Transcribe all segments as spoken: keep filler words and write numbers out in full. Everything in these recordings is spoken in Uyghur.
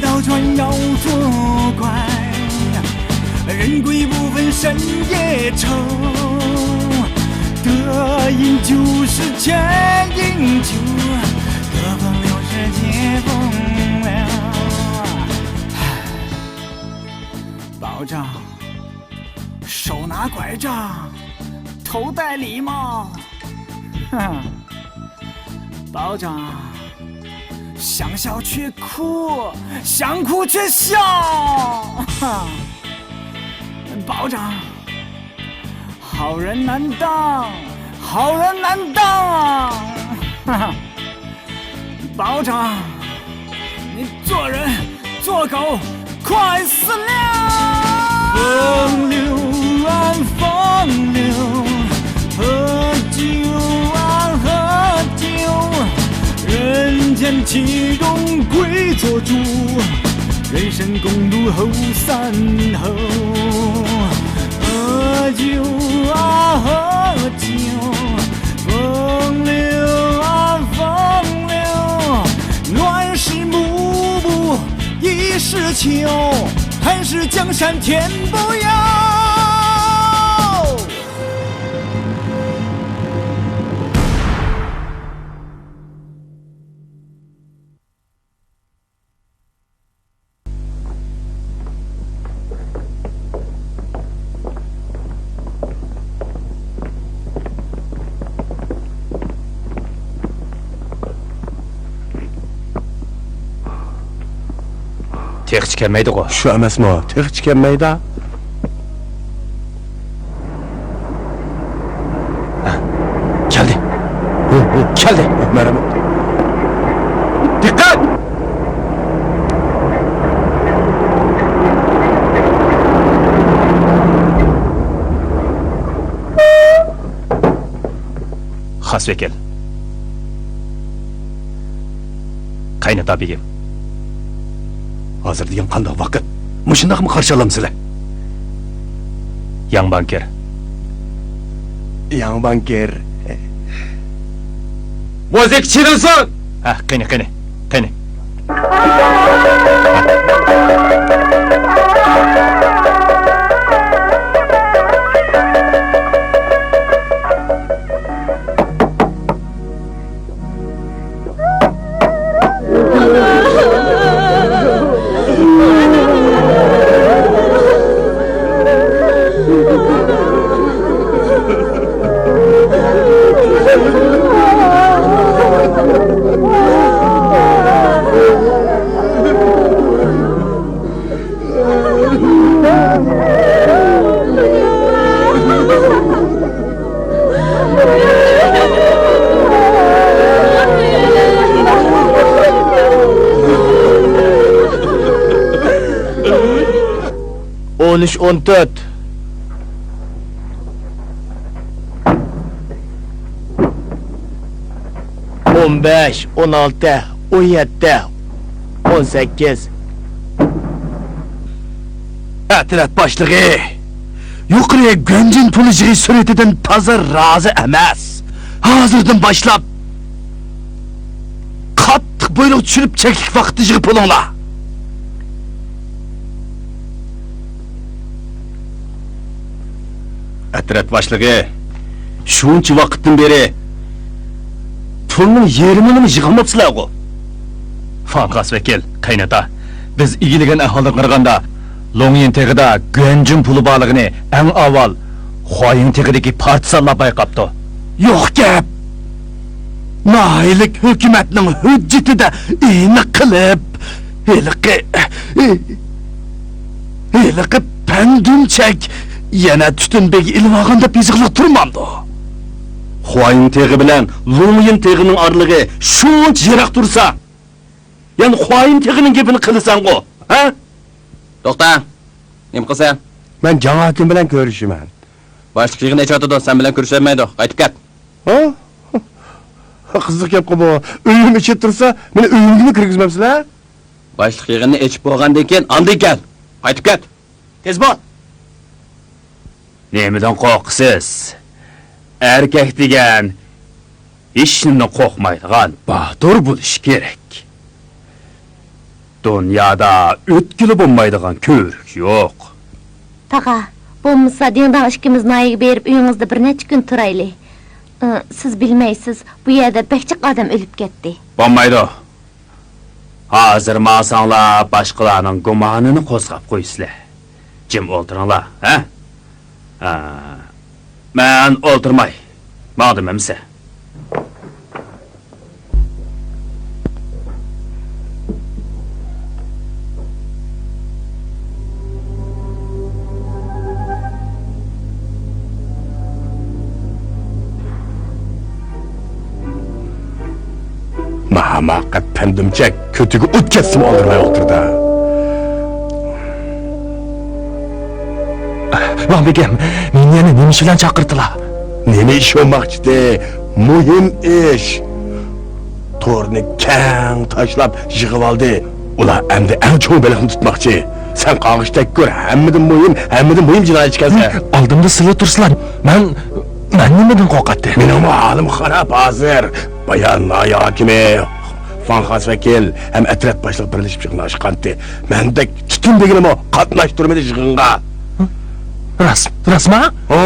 倒船要作怪，人鬼不分深夜愁。得饮酒是千饮酒，得风流是借风流。保长，手拿拐杖，头戴礼帽。哼，保长，想笑却哭，想哭却笑。哼，保长，好人难当，好人难当。哈哈。 保长，你做人做狗快死了！风流啊风流，喝酒啊喝酒，人间岂容跪做猪，人生公路后三后。喝酒啊喝酒， 风流啊风流，乱世幕布已是囚，还是江山天不由。تېخىچە كەلمەيدىغۇ؟ شۇ ئەمەسمۇ؟ تېخىچە كەلمەيدۇ. ھە، كەلدى. ھە، ھە. كەلدى. مەرھەمەت. دىققەت! خاس ۋەكىل. قېيىنئاتا بېگىم. ھازىر دېگەن قانداق ۋاقىت؟ مۇشۇنداقمۇ قارشى ئالامسىلەر؟ ياڭ بانكىر. ياڭ بانكىر. مۇزىكا چېلىنسۇن! ھە، قېنى، قېنى، قېنى. ئون ئۈچ، ئون تۆت. ئون بەش، ئون ئالتە، ئون يەتتە، ئون سەككىز. ئەترەت باشلىقى يۇقىرى گۆنجىن پۇل يىغىش سۈرئىتىدىن تازا رازى ئەمەس. ھازىردىن باشلاپ قاتتىق بۇيرۇق چۈشۈرۈپ، چەكلىك ۋاقىتتا يىغىپ بولۇڭلار. ئەترەت باشلىقى، شۇنچە ۋاقىتتىن بېرى پۇلنىڭ يېرىمىنىمۇ يىغالماپسىلەرغۇ؟ فاڭخاس ۋەكىل، قېيىنئاتا، بىز ئىگىلىگەن ئەھۋالدىن قارىغاندا، لوڭيىن تېغىدا گۆنجۈن پۇلى بارلىقىنى ئەڭ ئاۋۋال خۇايىڭ تېغىدىكى پارتىزانلار بايقاپتۇ. يوق گەپ! ناھىيىلىك ھۆكۈمەتنىڭ ھۆججىتىدە ئېنىق قىلىپ، ھېلىقى، ھېلىقى پەندۈمچەك يەنە تۈتۈن بېگى ئېلىۋالغان دەپ يېزىقلىق تۇرمامدۇ؟ خۇايىن تېغى بىلەن لۇڭيىن تېغىنىڭ ئارىلىقى شۇنچە يىراق تۇرسا، يەنە خۇايىن تېغىنىڭ گېپىنى قىلىسەنغۇ، ھە؟ توختا! نېمە قىلىسەن؟ مەن جاڭ ھاكىم بىلەن كۆرۈشىمەن. باشلىق يىغىن ئېچىۋاتىدۇ، سەن بىلەن كۆرۈشەلمەيدۇ. قايتىپ كەت. ھە؟ قىزىق گەپقۇ بۇ. ئۆيۈم ئىچىدە تۇرسا، مېنى ئۆيۈمگىمۇ كىرگۈزمەمسىلەر؟ باشلىق يىغىننى ئېچىپ بولغاندىن كېيىن ئاندىن كەل. قايتىپ كەت. تېز بول. نېمىدىن قورقىسىز؟ ئەركەك دېگەن ھېچنېمىدىن قورقمايدىغان باتۇر بولۇشى كېرەك. دۇنيادا ئۆتكىلى بولمايدىغان كۆۋرۈك يوق. تاغا، بولمىسا دىڭداڭ ئىككىمىز ناھىيەگە بېرىپ ئۆيىڭىزدە بىر نەچچە كۈن تۇرايلى. ئى، سىز بىلمەيسىز، بۇ يەردە بەك جىق ئادەم ئۆلۈپ كەتتى. بولمايدۇ. ھازىر ماڭساڭلار باشقىلارنىڭ گۇمانىنى قوزغاپ قويىسىلەر. جىم ئولتۇرۇڭلار، ھە؟ ھە. مەن ئولتۇرماي، ماڭدىم ئەمىسە. ماھا ماقەت پەندۈمچەك كۆتىگە ئوت كەتسىمۇ ئالدىرىماي ئولتۇردا. ۋاڭ بېگىم، مېنى يەنە نېمە ئىش بىلەن چاقىرتىلا؟ نېمە ئىش بولماقچىدى؟ مۇھىم ئىش. تورنى كەڭ تاشلاپ يىغىۋالدى. ئۇلار ئەمدى ئەڭ چوڭ بېلىقنى تۇتماقچى. سەن قاغىشتەك كۆر، ھەممىدىن مۇھىم، ھەممىدىن مۇھىم جىنايەتچىكەنسەن. ئالدىمدا سىلە تۇرسىلا، مەن، مەن نېمىدىن قورقاتتىم؟ مېنىڭمۇ ھالىم خاراب ھازىر. بايا ناھىيە ھاكىمى، فاڭخاس ۋەكىل ھەم ئەترەت باشلىقى بىرلىشىپ يىغىنغا ئاشقانتى. مەندەك تۈتۈن بېگىنىمۇ قاتناشتۇرمىدى يىغىنغا. راست، راستما؟ ھە.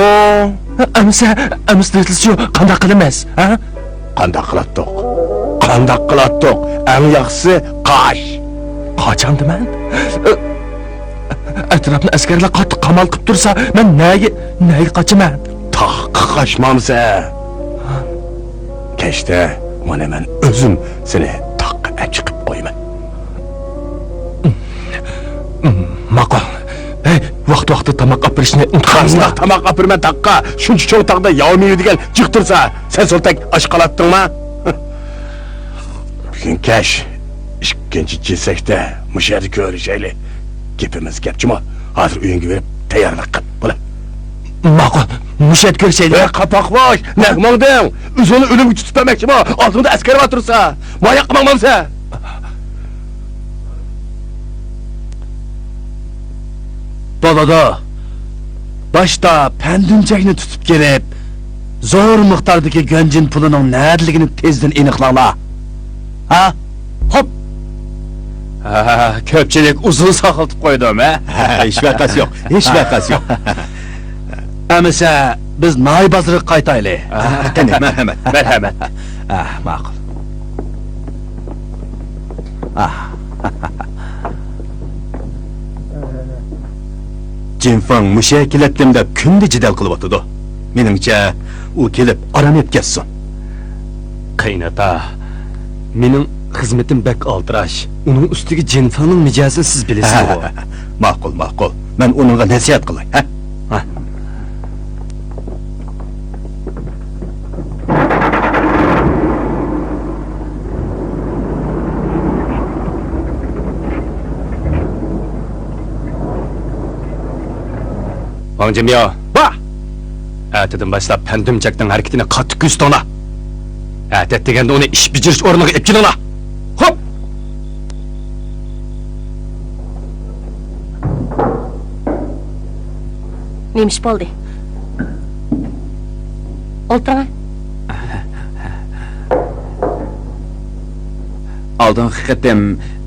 ئەمىسە، ئەمىسە دېسىلىچۇ، قانداق قىلىمىز، ھە؟ قانداق قىلاتتۇق؟ قانداق قىلاتتۇق؟ ئەڭ ياخشىسى قاچ. قاچامدىمەن؟ ئەتراپنى ئەسكەرلەر قاتتىق قامال قىپ تۇرسا، مەن نەگە، نەگە قاچىمەن؟ تاغقا قاچمامسە؟ كەچتە مانا مەن ئۆزۈم سېنى تاغقا ئەپ چىقىپ قويىمەن. ماقۇل. ھەي، ۋاقتى-ۋاقتىدا تاماق ئاپىرىشنى ئۇنتۇپ قالمىسىلا. قانداق تاماق ئاپىرىمەن تاغقا؟ شۇنچە چوڭ تاغدا ياۋا مېۋە دېگەن جىق تۇرسا، سەن سولتەك ئاچ قالاتتىڭما؟ بۈگۈن كەچ ئىككىنچى كېسەكتە مۇشۇ يەردە كۆرۈشەيلى. گېپىمىز گەپ جۇمۇ. ھازىر ئۆيۈڭگە بېرىپ تەييارلىق قىل. بولە. ماقۇل. مۇشۇ يەردە كۆرۈشەيلى. ئەي، قاپاقباش! نەگە ماڭدىڭ؟ ئۆزۈڭنى ئۆلۈمگە تۇتۇپ بەرمەكچىمۇ؟ ئالدىڭدا ئەسكەر بار تۇرسا. ماياققا ماڭمامسەن؟ بولىدۇ. باشتا پەندۈمچەكنى تۇتۇپ كېلىپ، زور مىقداردىكى گۇەنجىن پۇلىنىڭ نەدىلىكىنى تېزدىن ئېنىقلاڭلار. ھە؟ خوپ. ھە، كۆپچىلىك ئۇزۇن ساقلىتىپ قويدۇم، ھە؟ ھە، ھېچ ۋەقەسى يوق، ھېچ ۋەقەسى يوق. ئەمىسە، بىز ناھىيە بازىرىغا قايتايلى. ھە، قېنى، مەرھەمەت. مەرھەمەت. ھە، ماقۇل. ئاھ. جىنفېڭ مۇشۇ يەرگە كېلەتتىم دەپ كۈندە جېدەل قىلىۋاتىدۇ. مېنىڭچە، ئۇ كېلىپ ئارام ئېلىپ كەتسۇن. قېيىنئاتا، مېنىڭ خىزمىتىم بەك ئالدىراش. ئۇنىڭ ئۈستىگە جىنفېڭنىڭ مىجەزىنى سىز بىلىسىزغۇ. ماقۇل، ماقۇل. مەن ئۇنىڭغا نەسىھەت قىلاي، ھە؟ ھە. ۋاڭ جىمياۋ، ۋا! ئەتىدىن باشلاپ پەندۈمچەكنىڭ ھەرىكىتىنى قاتتىق كۆزىتىڭلار. ئەتە دېگەندە ئۇنى ئىش بېجىرىش ئورنىغا ئېلىپ كېلىڭلار. خوپ! نېمە ئىش بولدى؟ ئولتۇرۇڭ. ئالدىنقى قېتىم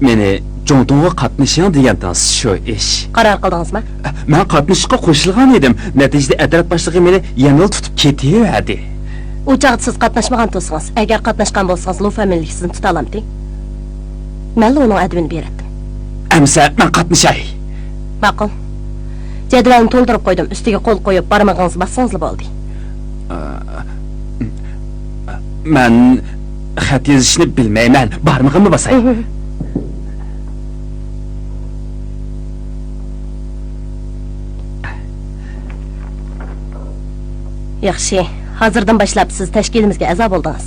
مېنى جۇڭتۇڭغا قاتنىشىڭ دېگەنتىڭىز شۇ ئىش. قارار قىلدىڭىزمۇ؟ مەن قاتنىشىشقا قوشۇلغان ئىدىم. نەتىجىدە ئەترەت باشلىقى مېنى يەنىلا تۇتۇپ كېتىۋەردى. ئۇ چاغدا سىز قاتناشمىغان تۇرسىڭىز، ئەگەر قاتناشقان بولسىڭىز، لۇ فامىلىلىكىسىنى تۇتالامتى؟ مەنلا ئۇنىڭ ئەدىپىنى بېرەتتىم. ئەمىسە مەن قاتنىشاي. ماقۇل. جەدۋەلنى تولدۇرۇپ قويدۇم، ئۈستىگە قول قويۇپ بارمىقىڭىزنى باسسىڭىزلا بولدى. مەن خەت يېزىشنى بىلمەيمەن، بارمىقىمنى باساي. ياخشى، ھازىردىن باشلاپ سىز تەشكىلىمىزگە ئەزا بولدىڭىز.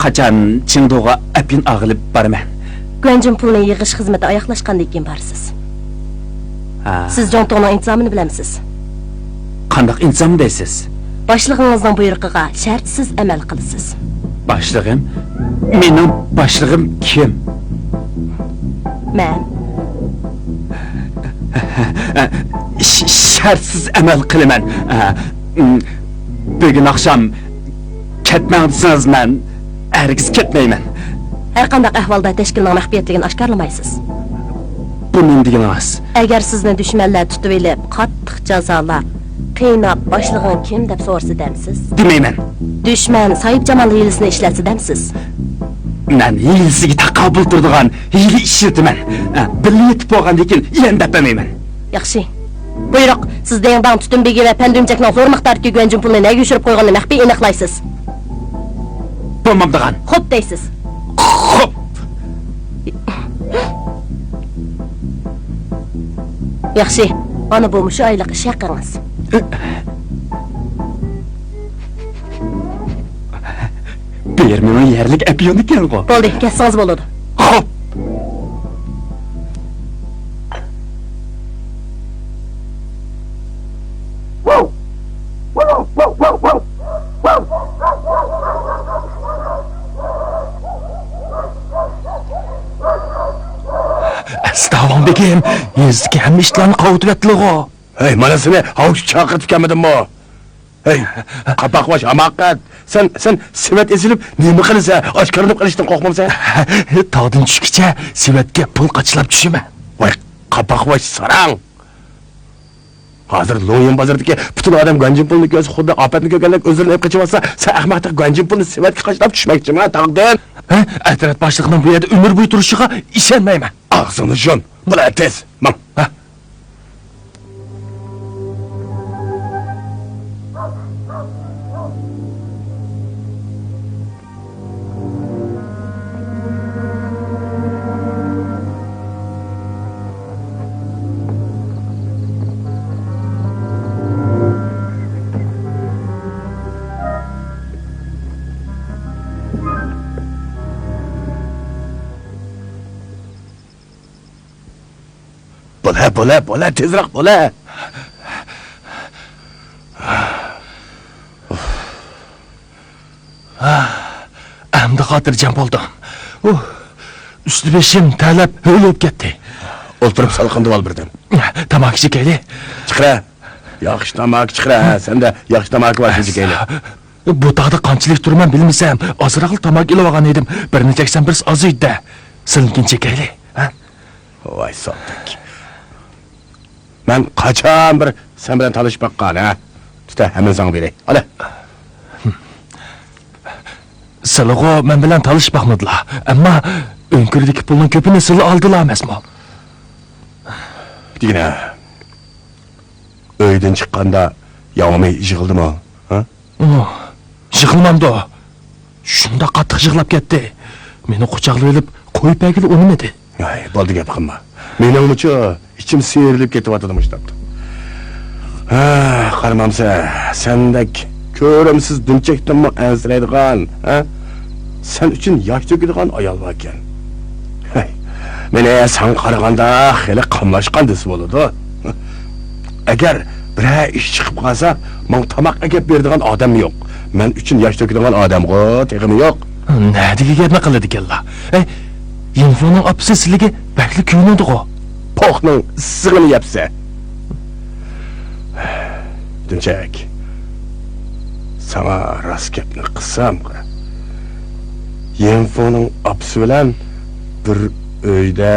قاچان چىڭدۇغا ئەپيىن ئاغىلىپ بارىمەن؟ گۇەنجىن پۇلنى يىغىش خىزمىتى ئاياغلاشقاندىن كېيىن بارىسىز. ھە. سىز جۇڭتۇڭنىڭ ئىنتىزامىنى بىلەمسىز؟ قانداق ئىنتىزام دەيسىز؟ باشلىقىڭىزنىڭ بۇيرۇقىغا شەرتسىز ئەمەل قىلىسىز. باشلىقىم؟ مېنىڭ باشلىقىم كىم؟ مەن. ش-، شەرتسىز ئەمەل قىلىمەن. بۈگۈن ئاخشام كەتمەڭ دېسىڭىز، مەن ھەرگىز كەتمەيمەن. ھەرقانداق ئەھۋالدا تەشكىلنىڭ مەخپىيەتلىكىنى ئاشكارىلىمايسىز. بۇ نېمە دېگىنىڭىز؟ ئەگەر سىزنى دۈشمەنلەر تۇتۇۋېلىپ، قاتتىق جازالاپ، قىيناپ، باشلىقىڭ كىم دەپ سورىسا دەمسىز؟ دېمەيمەن. دۈشمەن ساھىبجامال ھىيلىسىنى ئىشلەتسە دەمسىز؟ مەن ھىيلىسىگە تاقابىل تۇرىدىغان ھىيلە ئىشلىتىمەن. ئە، بىللە يېتىپ بولغاندىن كېيىن يەنە دەپ بەرمەيمەن. ياخشى. بۇيرۇق، سىز دېڭداڭ تۈتۈن بېگى ۋە پەن دۈمچەكنىڭ زور مىقداردىكى گۇەنجىن پۇلىنى نەگە يوشۇرۇپ قويغىنىنى مەخپىي ئېنىقلايسىز. بولمامدىغان. خوپ دەيسىز. خوپ. ياخشى، ئانا بۇ مۇشۇ ئايلىق ئىش ھەققىڭىز. بۇ يەر مېنىڭ يەرلىك ئەپيونىكەنغۇ. بولدى، كەتسىڭىز بولىدۇ. خوپ. ئەستا ۋاڭ بېگىم، يېزىدىكى ھەممە ئىتلارنى قاۋىتىۋەتتىلىغۇ. ھەي، مانا سېنى ھاۋۇچ چاقىرتىپ كەلمىدىممۇ؟ ھەي، قاپاقباش ھاماقەت! سەن، سەن سېۋەت ئېسىلىپ نېمە قىلىسەن؟ ئاشكارىلىنىپ قېلىشتىن قورقمامسەن؟ تاغدىن چۈشكىچە سېۋەتكە پۇل قاچىلاپ چۈشىمەن. ۋاي، قاپاقباش ساراڭ! ھازىر لوڭيىن بازىرىدىكى پۈتۈن ئادەم گۇەنجىن پۇلنى كۆرسە، خۇددى ئاپەتنى كۆرگەندەك ئۆزلىرىنى ئېلىپ قېچىۋاتسا، سەن ئەخمەقتەك گۇەنجىن پۇلنى سېۋەتكە قاچىلاپ چۈشمەكچىمۇ تاغدىن؟ ھە؟ ئەترەت باشلىقىنىڭ بۇ يەردە ئۆمۈر بويى تۇرۇشىغا ئىشەنمەيمەن. ئاغزىڭنى يۇم! بولە تېز! ماڭ! ھە؟ بولە، بولە، بولە، تېزراق بولە! ئەمدى خاتىرجەم بولدۇم. ئۇھ، ئۈستى بېشىم تەرلەپ ھۆل بولۇپ كەتتى. ئولتۇرۇپ سالقىندىۋال بىردەم. تاماكا چېكەيلى. چىقىرە. ياخشى تاماكا چىقىرە. ھە، سەندە ياخشى تاماكا بار، شۇنى چېكەيلى. بۇ تاغدا قانچىلىك تۇرىمەن بىلمىسەم، ئازراقلا تاماكا ئېلىۋالغان ئىدىم. بىرنى چەكسەم بىرسى ئاز ئىدى-دە. سىلىنكىنى چېكەيلى، ھە؟ ۋاي سالتەك. مەن قاچان بىر سەن بىلەن تالىشىپ باققان، ھە؟ تۈتە، ھەممىنى ساڭا بېرەي. ئالە. سىلىغۇ مەن بىلەن تالىشىپ باقمىدىلا. ئەمما ئۆڭكۈردىكى پۇلنىڭ كۆپىنى سىلى ئالدىلا ئەمەسمۇ؟ دېگىنە، ئۆيدىن چىققاندا ياۋمى يىغلىدىمۇ؟ ھە؟ ئۇ، يىغلىمامدۇ؟ شۇنداق قاتتىق يىغلاپ كەتتى. مېنى قۇچاقلىۋېلىپ، قويۇپ بەرگىلى ئۇنىمىدى. ھەي، بولدى، گەپ قىلما. مېنىڭمۇچۇ ئىچىم سىيرىلىپ كېتىۋاتىدۇ مۇشۇ تاپتا. ھە، قارىمامسەن، سەندەك كۆرۈمسىز دۈمچەكتىنمۇ ئەنسىرەيدىغان، ھە؟ سەن ئۈچۈن ياش تۆكىدىغان ئايال باركەن. ھەي، مېنى ساڭا قارىغاندا خېلى قاملاشقان دېسە بولىدۇ. ئەگەر بىرەر ئىش چىقىپ قالسا، ماڭا تاماق ئەكەپ بېرىدىغان ئادەممۇ يوق. مەن ئۈچۈن ياش تۆكىدىغان ئادەمغۇ تېخىمۇ يوق. نەدىكى گەپنى قىلىدىكەنلا؟ ئەي، يىنفۇنىڭ ئاپىسى سىلىگە بەكلا كۆيۈنىدىغۇ؟ پوخنىڭ ئىسسىغىنى يەپسە. دۈمچەك، ساڭا راست گەپنى قىلسام، قارا. يىنفۇنىڭ ئاپىسى بىلەن بىر ئۆيدە،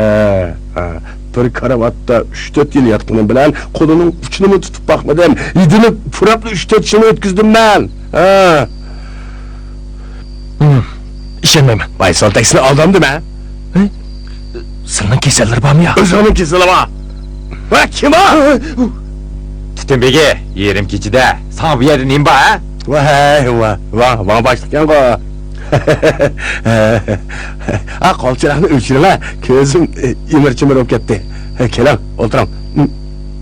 ھە، بىر كارىۋاتتا ئۈچ-تۆت يىل ياتقىنىم بىلەن قولىنىڭ ئۇچىنىمۇ تۇتۇپ باقمىدىم. ھىدىنى پۇراپلا ئۈچ-تۆت يىلنى ئۆتكۈزدۈم مەن. ھە. ھىم، ئىشەنمەيمەن. ۋاي، سالتەك، سېنى ئالدامدىم ھە؟ ھە؟ سىلىنىڭ كېسەللىرى بارمۇ يا؟ ئۆزۈڭنىڭ كېسىلى بار. ۋە كىم ئۇ؟ تۈتۈن بېگى، يېرىم كېچىدە ساڭا بۇ يەردە نېمە بار، ھە؟ ۋاي، ۋا، ۋا، ۋاڭ باشلىقكەنغۇ. ھە، قول چىراغنى ئۆچۈرۈڭ ھە. كۆزۈم ئىمىر-چىمىر بولۇپ كەتتى. كېلىڭ، ئولتۇرۇڭ.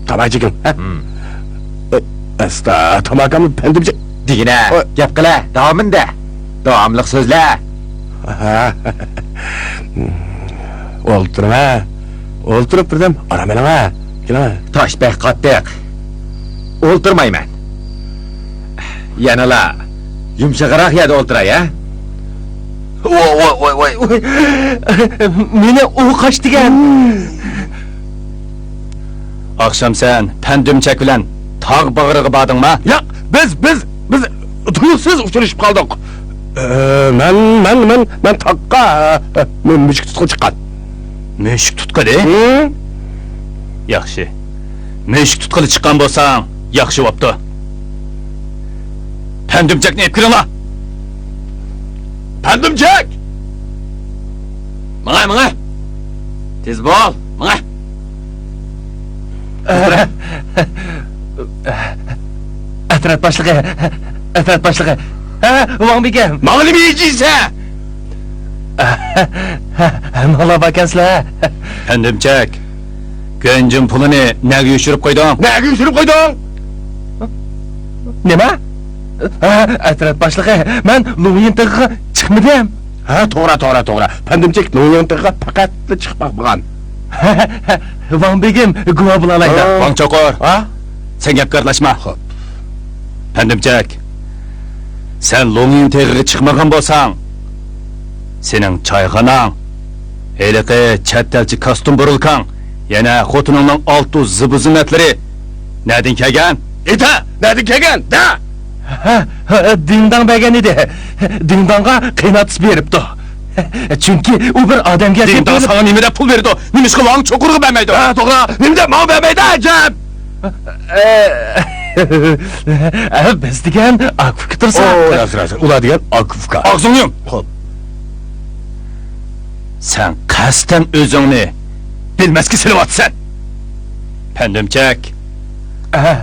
تاماكا چېكىڭ ھە. ئەستا، تاماكامنى پەندىمچە دېگىنە، ئوي. گەپ قىلە، داۋامىنى دە. داۋاملىق سۆزلە. ئولتۇرۇڭ ھە. ئولتۇرۇپ بىردەم ئارام ئېلىڭ ھە. كېلىڭ. تاش بەك قاتتىق. ئولتۇرمايمەن. يەنىلا يۇمشىقراق يەردە ئولتۇراي ھە. ۋوي، ۋوي، ۋوي، ۋوي. مېنى ئۇ قاچ دېگەن. ئاخشام سەن پەن دۈمچەك بىلەن تاغ باغرىغا باردىڭما؟ ياق، بىز، بىز، بىز تۇيۇقسىز ئۇچرىشىپ قالدۇق. ئە، مەن، مەن، مەن، مەن تاغقا، ئە، مۈ-، مۈشۈك تۇتقىلى چىققان. مۈشۈك تۇتقىلى؟ ھىم. ياخشى. مۈشۈك تۇتقىلى چىققان بولساڭ، ياخشى بوپتۇ. پەندۈمچەكنى ئېلىپ كېلىڭلار. پەندۈمچەك! ماڭە، ماڭە! تېز بول، ماڭە! ئەترەت باشلىقى، ئەترەت باشلىقى. ھە، ۋاڭ بىگەم. ماڭا نېمە يېيىسەن؟ ھەممىڭلار باركەنسىلەر. پەندۈمچەك، گۈەنجىن پۇلىنى نەگە يوشۇرۇپ قويدۇڭ؟ نەگە يوشۇرۇپ قويدۇڭ؟ نېمە؟ ھە، ئەترەت باشلىقى، مەن لۇڭيىن تېغىغا چىقمىدىم. ھە، توغرا، توغرا، توغرا. پەندۈمچەك لۇڭيىن تېغىغا پەقەتلا چىقىپ باقمىغان. ۋاڭ بېگىم گۇۋاھ بولالايدۇ. ھە. ۋاڭ چوقۇر. ھە؟ سەن گەپكە ئارىلاشما. خوپ. پەندىمچەك، سەن لۇڭيىن تېغىغا چىقمىغان بولساڭ، سېنىڭ چايخاناڭ، ھېلىقى چەت ئەلچە كاستيۇم بۇرۇلكاڭ، يەنە خوتۇنۇڭنىڭ ئالتۇن زىبۇ زىننەتلىرى نەدىن كەلگەن؟ ئېيتە، نەدىن كەلگەن؟ دە! ھە، ھە، دىڭداڭ بەرگەن ئىدى. دىڭداڭغا قېيىنئاتىسى بېرىپتۇ. چۈنكى ئۇ بىر ئادەمگە دىڭداڭ ساڭا نېمە دەپ پۇل بېرىدۇ؟ نېمىشقا ۋاڭ چوقۇرغا بەرمەيدۇ؟ ھە، توغرا. نېمە دەپ ماڭا بەرمەيدۇ، ئەجەب! ئە، بىز دېگەن ئاكا-ئۇكا تۇرسا. ئو، راست، راست. ئۇلار دېگەن ئاكا-ئۇكا. ئاغزىڭنى يۇم! خوپ. سەن قەستەن ئۆزۈڭنى بىلمەسكە سېلىۋاتىسەن. پەندۈمچەك. ئەھە.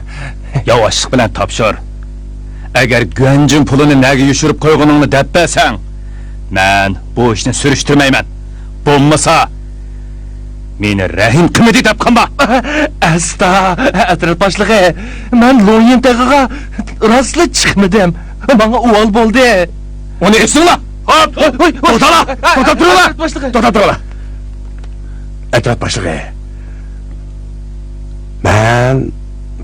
ياۋاشلىق بىلەن تاپشۇر. ئەگەر گۈەنجىن پۇلىنى نەگە يوشۇرۇپ قويغىنىڭنى دەپ بەرسەڭ، مەن بۇ ئىشنى سۈرۈشتۈرمەيمەن. بولمىسا، مېنى رەھىم قىلمىدى دەپ قالما. ئەستا، ئەترەت باشلىقى، مەن لويىن تېغىغا راستلا چىقمىدىم. ماڭا ئۇۋال بولدى. ئۇنى ئېسىڭلا. ھوپ! ھوي، ھوي، ھوي. توختالا! توختاپ تۇرۇڭلار! ئەترەت باشلىقى. توختاپ تۇرۇڭلار! ئەترەت باشلىقى. مەن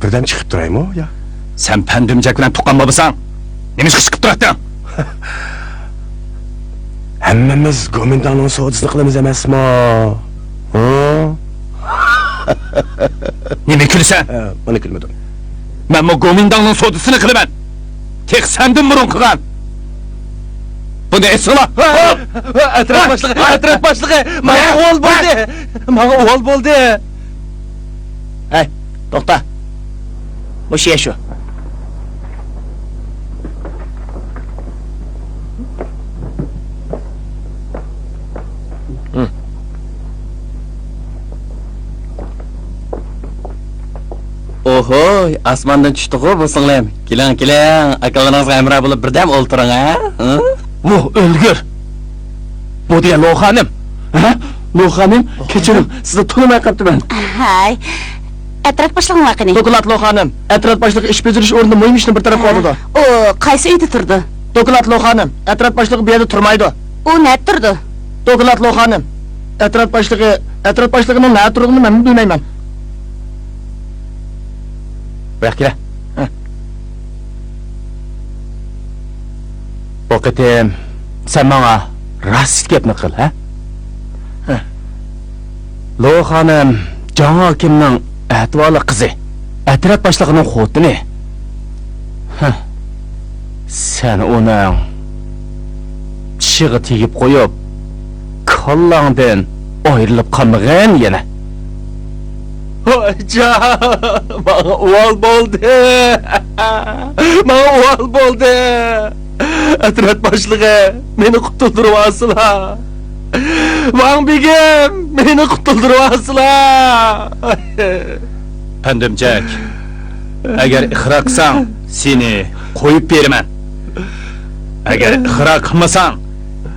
بىردەم چىقىپ تۇرايمۇ يا؟ سەن پەندۈمجەك بىلەن تۇغقان بولمىساڭ، نېمىشقا چىقىپ تۇراتتىڭ؟ ھەممىمىز گومىنداڭنىڭ سودىسىنى قىلىمىز ئەمەسمۇ؟ ھە؟ نېمە كۈلىسەن؟ ھە، مانا كۈلمىدىم. مەنمۇ گومىنداڭنىڭ سودىسىنى قىلىمەن. تېخى سەندىن بۇرۇن قىلغان. بۇنى ئېسىڭلا. ئەترەت باشلىقى، ئەترەت باشلىقى، ماڭا ئۇۋال بولدى. ماڭا ئۇۋال بولدى. ھەي، توختا. مۇشۇ يەر شۇ. ئوھوي، ئاسماندىن چۈشتىغۇ بۇ سىڭلىم. كېلىڭ، كېلىڭ، ئاكىلىرىڭىزغا ھەمراھ بولۇپ بىردەم ئولتۇرۇڭ، ھە؟ ھە؟ ۋوھ، ئۆلگۈر! بۇ دېگەن لو خانىم. ھە؟ لو خانىم، كەچۈرۈڭ، سىزنى تونۇماي قاپتىمەن. ھاي، ئەترەت باشلىقىڭ قېنى؟ دوكلات لو خانىم، ئەترەت باشلىقى ئىش بېجىرىش ئورنىدا مۇھىم ئىشنى بىر تەرەپكە ئاۋۇتىدۇ. ئۇ قايسى ئۆيدە تۇرىدۇ؟ دوكلات لو خانىم، ئەترەت باشلىقى بۇ يەردە تۇرمايدۇ. ئۇ نەدە تۇرىدۇ؟ دوكلات لو خانىم، ئەترەت باشلىقى، ئەترەت باشلىقىنىڭ نەدە تۇرىدىغىنىنى مەنمۇ بىلمەيمەن. بۇياققا كېلە. ھە. بۇ قېتىم سەن ماڭا راست گەپنى قىل، ھە؟ ھە. لو خانىم جاڭ ھاكىمنىڭ ئەتىۋارلىق قىزى، ئەترەت باشلىقىنىڭ خوتۇنى. ھە. سەن ئۇنىڭ چىشىغا تېگىپ قويۇپ، كاللاڭدىن ئايرىلىپ قالمىغىن يەنە. ھويجان، ماڭا ئۇۋال بولدى. ماڭا ئۇۋال بولدى. ئەترەت باشلىقى، مېنى قۇتۇلدۇرۇۋالسىلا. ۋاڭ بېگىم، مېنى قۇتۇلدۇرۇۋالسىلا. پەندىمجەك، ئەگەر ئىقرار قىلساڭ، سېنى قويۇپ بېرىمەن. ئەگەر ئىقرار قىلمىساڭ،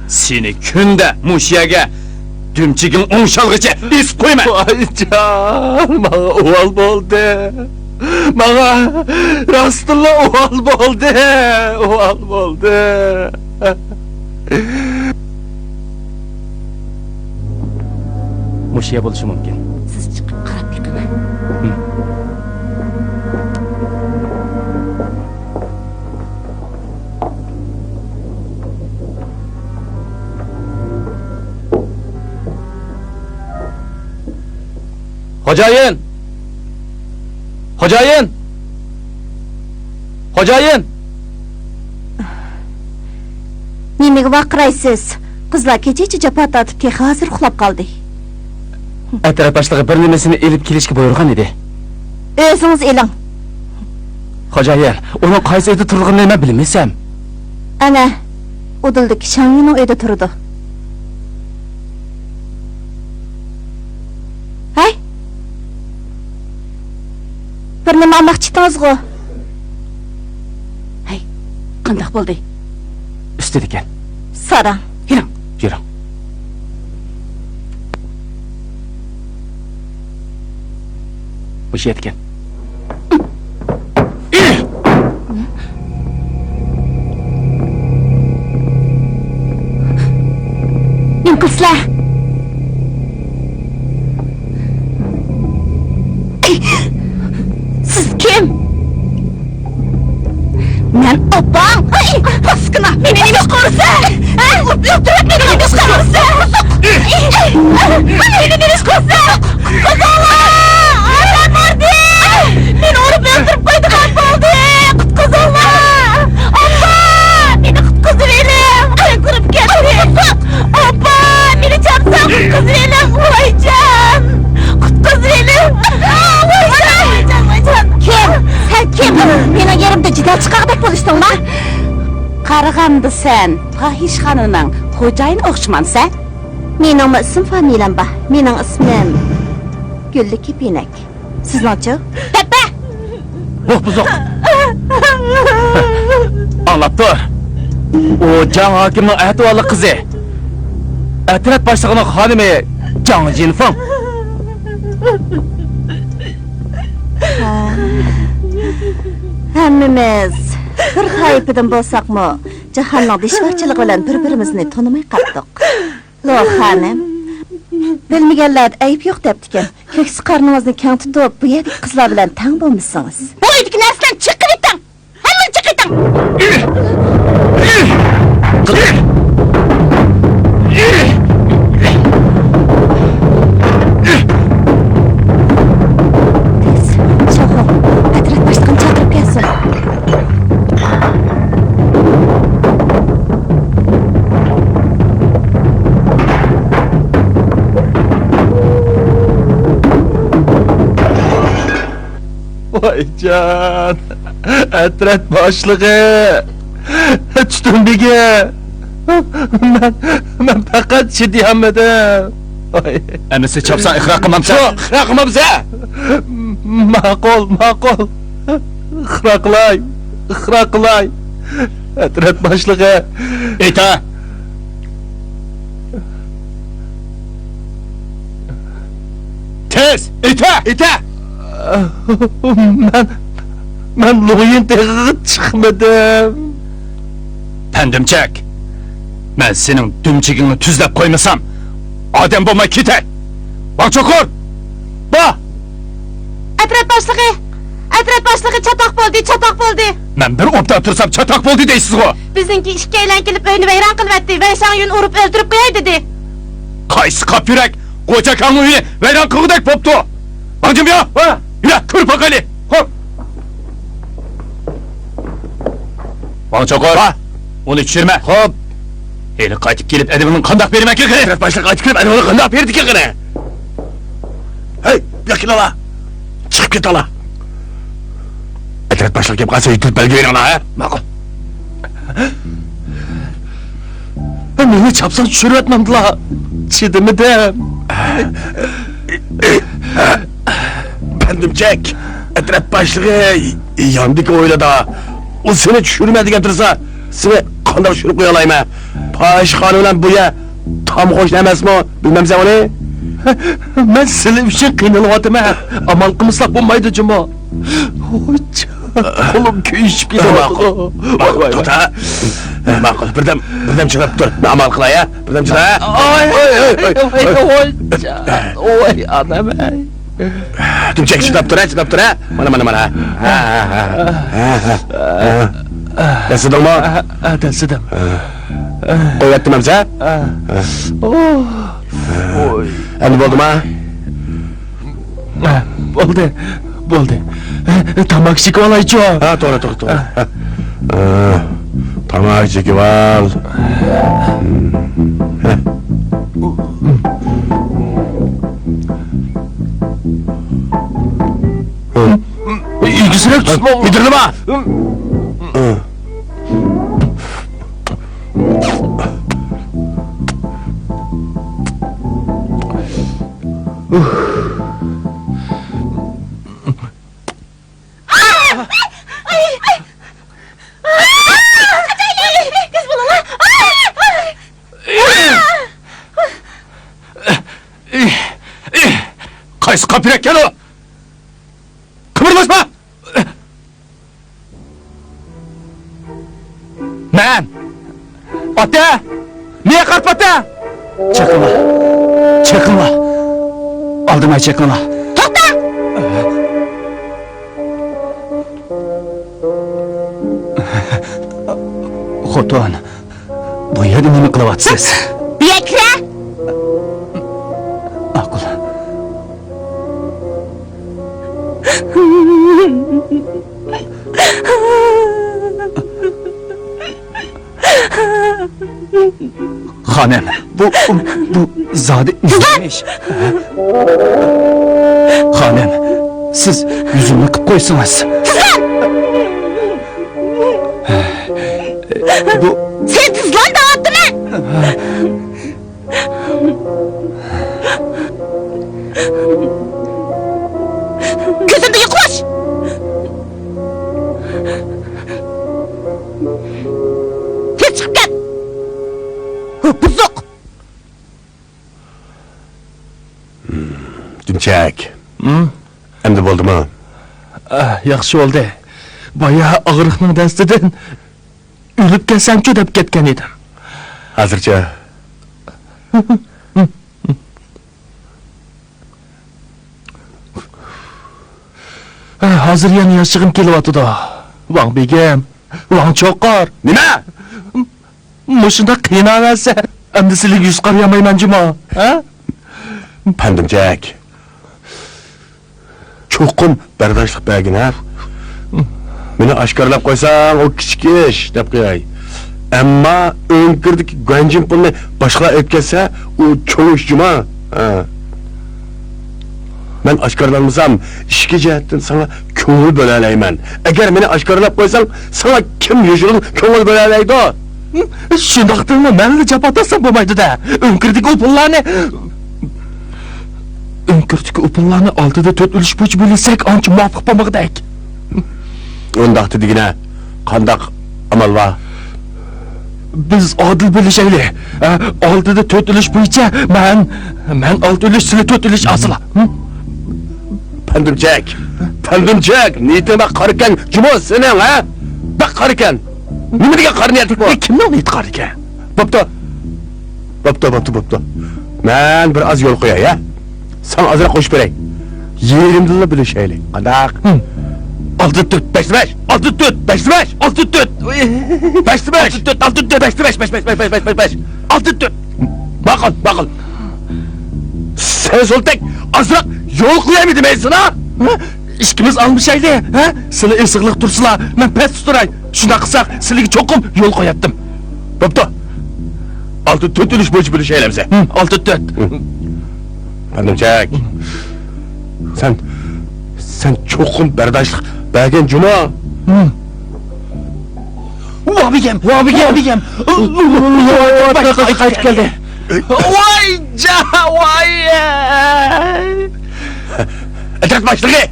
سېنى كۈندە مۇشۇ يەرگە دۈمچىگىڭ ئوڭشالغىچە ئېسىپ قويىمەن. ۋايجان، ماڭا ئۇۋال بولدى. ماڭا راستتىنلا ئۇۋال بولدى. ئۇۋال بولدى. مۇشۇ يەر بولۇشى مۇمكىن. سىز چىقىپ قاراپ بېقىڭ. خوجايىن! خوجايىن! خوجايىن! نېمىگە ۋارقىرايسىز؟ قىزلار كېچىچە جاپا تارتىپ، تېخى ھازىر ئۇخلاپ قالدى. ئەترەت باشلىقى بىر نېمىسىنى ئېلىپ كېلىشكە بۇيرۇغان ئىدى. ئۆزىڭىز ئېلىڭ. خوجايىن، ئۇنىڭ قايسى ئۆيدە تۇرىدىغىنىنى مەن بىلمىسەم. ئەنە، ئۇدۇلدىكى شاڭيۈنىڭ ئۆيىدە تۇرىدۇ. ھەي! بىر نېمە ئالماقچى ئىدىڭىزغۇ؟ ھەي، قانداق بولدى؟ ئۈستىدىكەن. ساراڭ. يۈرۈڭ. يۈرۈڭ. مۇشۇ يەردىكەن. نېمە قىلىسىلەر؟ سىز كىم؟ مەن ئاپاڭ. ئاي، پاسكىنا، مېنى نېمە ئىش قىلىسەن؟ ھە؟ ئۇرۇپ ئۆلتۈرۈپ مېنى نېمە ئىش قىلىسەن؟ مېنى نېمە ئىش قىلىسەن؟ قۇتقۇزۇڭلار! ئادەم باردى! مېنى ئۇرۇپ ئۆلتۈرۈپ قويىدىغان بولدى! قۇتقۇزۇڭلار! ئاپا! مېنى قۇتقۇزۇۋېلىڭ! قايغۇرۇپ كەتتىم! ئاپا! مېنى چاپسان قۇتقۇزۇۋېلىڭ! ۋايجان! قۇتقۇزۇۋېلىڭ! ۋايجان! ۋايجان! ۋايجان! كىم؟ سەن كىم؟ مېنىڭ يېرىمدە جېدەل چىقارغۇدەك بولۇشتۇڭما؟ قارىغاندا سەن پاھىشخانىنىڭ خوجايىنى ئوخشىمامسەن؟ مېنىڭمۇ ئىسىم فامىلەم بار. مېنىڭ ئىسمىم گۈللۈك كېپىنەك. سىزنىڭچۇ؟ دەپپە! بوق بۇزۇق! ئاڭلاپ تۇر. ئۇ جاڭ ھاكىمنىڭ ئەتىۋارلىق قىزى. ئەترەت باشلىقىنىڭ خانىمى جاڭ جىنفېڭ. ھە. ھەممىمىز بىر تايپىدىن بولساقمۇ، جاھاننىڭ دىشۋارچىلىقى بىلەن بىر-بىرىمىزنى تونۇماي قاپتۇق. لو خانىم، بىلمىگەنلەردە ئەيىب يوق دەپتىكەن. كۆكسى قارنىڭىزنى كەڭ تۇتۇپ، بۇ يەردىكى قىزلار بىلەن تەڭ بولمىسىڭىز. بۇ ئۆيدىكى نەرسىلەرنى چىقىرىۋېتىڭ! ھەممىنى چىقىرىۋېتىڭ! تېز، شاۋخۇ، ئەترەت باشلىقىنى چاقىرىپ كەلسۇن. ۋايجان، ئەترەت باشلىقى، تۈتۈن بېگى، مەن، مەن پەقەت چىدىيالمىدىم. ۋاي. ئەمىسە چاپسان ئىقرار قىلمامسەن؟ ياق، ئىقرار قىلمامسەن؟ ماقۇل، ماقۇل. ئىقرار قىلاي، ئىقرار قىلاي. ئەترەت باشلىقى. ئېيتە! تېز! ئېيتە! ئېيتە! مەن، مەن لويىن تېغىغا چىقمىدىم. پەندىم چەك! مەن سېنىڭ دۈمچىكىڭنى تۈزلەپ قويمىسام، ئادەم بولماي كېتەي! ۋاڭ چوقۇر! با! ئەترەت باشلىقى! ئەترەت باشلىقى، چاتاق بولدى، چاتاق بولدى! مەن بىر ئوبدان تۇرسام، چاتاق بولدى دەيسىزغۇ! بىزنىڭكى ئىككىيلەن كېلىپ ئۆينى ۋەيران قىلىۋەتتى، ۋەي شاڭيۈننى ئۇرۇپ ئۆلتۈرۈپ قوياي دېدى. قايسى قاپ يۈرەك غوجاكاڭنىڭ ئۆيىنى ۋەيران قىلغۇدەك بوپتۇ؟ ۋاڭ جىمياۋ! ۋە! يۈرە، كۆرۈپ باقايلى! خوپ! ۋاڭ چوقۇر! ۋا! ئۇنى چۈشۈرمە! خوپ! ھېلى قايتىپ كېلىپ ئەدىبىڭنى قانداق بېرىمەنكىن قېنى؟ ئەترەت باشلىقى قايتىپ كېلىپ ئەدىبىڭنى قانداق بېرىدىكىن قېنى؟ ھەي، بۇياققا كېلىڭلار! چىقىپ كېتىڭلار! ئەترەت باشلىقى كېلىپ قالسا يېتىلىپ بەلگە بېرىڭلار، ھە؟ ماقۇل. مېنى چاپسان چۈشۈرۈۋەتمەمدىلا. چىدىمىدىم. پەندىم چەك. ئەترەت باشلىقى ياندىكى ھويلىدا. ئۇ سېنى چۈشۈرمە دېگەن تۇرسا، سېنى قانداق چۈشۈرۈپ قويالايمەن؟ پاھىشخانا بىلەن بۇ يەر تام قوشنا ئەمەسمۇ؟ بىلمەمسەن ئۇنى؟ مەن سىلى ئۈچۈن قىينىلىۋاتىمەن. ئامال قىلمىساق بولمايدۇ جۇمۇ. ھويجان، قولۇم كۆيۈشۈپ كېتىۋاتىدۇ. ماقۇل. ماقۇل. توختا. ماقۇل. بىردەم، بىردەم چىداپ تۇر. مەن ئامال قىلاي، ھە؟ بىردەم چىدا، ھە؟ ئاي، ئاي، ئاي، ئاي، ھويجان. ۋاي ئانام، ئاي. دۈمچەك چىداپ تۇر، ھە؟ چىداپ تۇر، ھە؟ مانا، مانا، مانا. ھە، ھە، ھە. ھە، ھە. دەسسىدىڭمۇ؟ ھە، ھە، دەسسىدىم. قويۇۋەتتىم ئەمسە؟ ھە. ھە. ئوي. ئەمدى بولدىما؟ ھە، بولدى، بولدى. ھە، تاماكا چېكىۋالايچۇ. ھە، توغرا، توغرا، توغرا. ھە. ھە. تاماكا چېكىۋال. ئېگىزرەك تۇتما. مىدىرلىما. قايسى قاپىرەككەن ئۇ؟ قىمىرلاشما! مەن! ئاتە! مېنى قارىتىپ ئاتە! چېقىڭلار! چېقىڭلار! ئالدىماي چېقىڭلار! توختا! خوتۇن، بۇ يەردە نېمە قىلىۋاتىسىز؟ بۇ يەرگە كىرە! ماقۇل. خانىم، بۇ، بۇ زادى نېمە ئىش؟ خانىم، سىز يۈزۈمنى قىپ قويسىڭىز. بۇ سەن تىزلان دەۋاتىمەن. كۆزۈمدىن يوقاش! تېز چىقىپ كەت! بۇزۇق! دۈمچەك. ھىم؟ ئەمدى بولدىمۇ؟ ئاھ، ياخشى بولدى. بايا ئاغرىقنىڭ دەستىدىن ئۆلۈپ كەتسەمچۇ دەپ كەتكەن ئىدىم. ھازىرچە؟ ھازىر يەنە ياشىغىم كېلىۋاتىدۇ. ۋاڭ بېگىم، ۋاڭ چوقۇر. نېمە؟ مۇشۇنداق قىيناۋەرسە، ئەمدى سىلىگە يۈز قارىيالمايمەن جۇمۇ، ھە؟ پەندىمجەك. چوقۇم بەرداشلىق بەرگىن، ھە؟ مېنى ئاشكارىلاپ قويساڭ، ئۇ كىچىك ئىش، دەپ قوياي. ئەمما ئۆڭكۈردىكى گۇەنجىن پۇلنى باشقىلار ئېلىپ كەتسە، ئۇ چوڭ ئىش جۇما. ھە. مەن ئاشكارىلانمىسام، ئىچكى جەھەتتىن ساڭا كۆڭۈل بۆلەلەيمەن. ئەگەر مېنى ئاشكارىلاپ قويساڭ، ساڭا كىم يوشۇرۇن كۆڭۈل بۆلەلەيدۇ؟ شۇنداقتىمۇ مەنلا جاپا تارتسام بولمايدۇ-دە. ئۆڭكۈردىكى ئۇ پۇللارنى، ئۆڭكۈردىكى ئۇ پۇللارنى ئالتىدە تۆت ئۈلۈش بويىچە بۆلسەك، ئانچە مۇۋاپىق بولمىغۇدەك. ئۇنداقتا دېگىنە، قانداق ئامال بار؟ بىز ئادىل بۆلۈشەيلى. ھە، ئالتىدە تۆت ئۈلۈش بويىچە مەن، مەن ئالتە ئۈلۈش، سىلى تۆت ئۈلۈش ئالسىلا. ھە؟ پەندىمجەك، پەندىمجەك، نىيىتىڭ بەك قارىكەن جۇمۇ سېنىڭ، ھە؟ بەك قارىكەن. نېمە دېگەن قارا نىيەتلىك بۇ؟ ئەي، كىمنىڭ نىيىتى قارىكەن؟ بوپتۇ. بوپتۇ، بوپتۇ، بوپتۇ. مەن بىر ئاز يول قوياي، ھە؟ ساڭا ئازراق قوشۇپ بېرەي. يېرىمدىنلا بۆلۈشەيلى. قانداق؟ ھىم. ئالتە تۆت. بەشتە بەش. ئالتە تۆت. بەشتە بەش. ئالتە تۆت. بەشتە بەش. ئالتە تۆت. ئالتە تۆت. بەشتە بەش. بەش، بەش، بەش. ئالتە تۆت. ماقۇل، ماقۇل. سەن سولتەك ئازراق يول قويايمۇ دېمەيسەن، ھە؟ ھە؟ ئىككىمىز ئالمىشايلى، ھە؟ سىلى ئېسىقلىق تۇرسىلا، مەن پەستە تۇراي. شۇنداق قىلساق، سىلىگە چوقۇم يول قوياتتىم. بوپتۇ. ئالتە تۆت ئۈلۈش بويىچە بۆلۈشەيلى ئەمىسە. ھىم، ئالتە تۆت. ھىم. پەندىمجەك. سەن، سەن چوقۇم بەرداشلىق بەرگىن جۇمۇ. ھىم. ۋاڭ بېگىم، ۋاڭ بېگىم، ۋاڭ بېگىم. قايتىپ كەلدى. ۋاي جا، ۋاي. ئەترەت باشلىقى.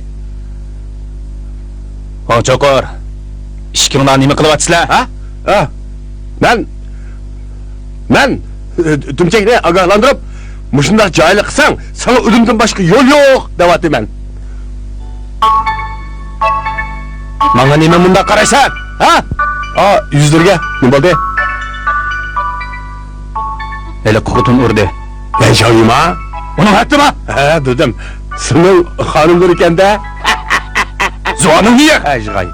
ۋاڭ چوقۇر، ئىككىڭلار نېمە قىلىۋاتىسىلەر؟ ھە؟ ھە؟ مەن، مەن، ئە، دۈمچەكنى ئاگاھلاندۇرۇپ، مۇشۇنداق جاھىللىق قىلساڭ، ساڭا ئۆلۈمدىن باشقا يول يوق، دەۋاتىمەن. ماڭا نېمە مۇنداق قارايسەن، ھە؟ ئا، يۈزلىرىگە نېمە بولدى؟ ھېلىقى خوتۇن ئۇردى. لەن شاۋيىما؟ ئۇنىڭ ھەددى بار! ھە، بىلدىم. سېنىڭ خانىملىرى ئىكەن-دە. زۇۋانىڭنى يىغ! ھە، يىغاي.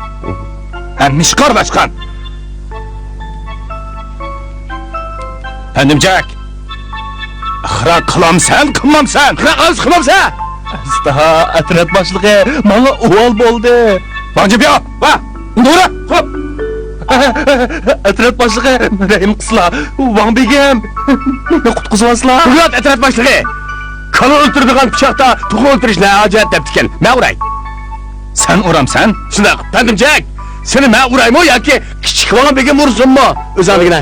ھەممە ئىشقا ئارىلاشقان. پەندىمجەك! ئىقرار قىلامسەن، قىلمامسەن؟ ئىقرار قىلامسەن، قىلمامسەن؟ ئەستا، ئەترەت باشلىقى، ماڭا ئۇۋال بولدى. ماڭجى بىيا، ۋا! ئۇندۇرا! خوپ! ئەترەت باشلىقى، رەھىم قىلسىلا، ۋاڭ بېگىم، مېنى قۇتقۇزۇۋالسىلا. بۇيات ئەترەت باشلىقى! كالا ئۆلتۈرىدىغان پىچاقتا توخۇ ئۆلتۈرۈش نە ھاجەت دەپتىكەن. مەن ئۇراي. سەن ئۇرامسەن؟ شۇنداق، پەندىم جەك! سېنى مەن ئۇرايمۇ ياكى كىچىك ۋاڭ بېگىم ئۇرسۇنمۇ؟ ئۆزۈڭ دېگىنە.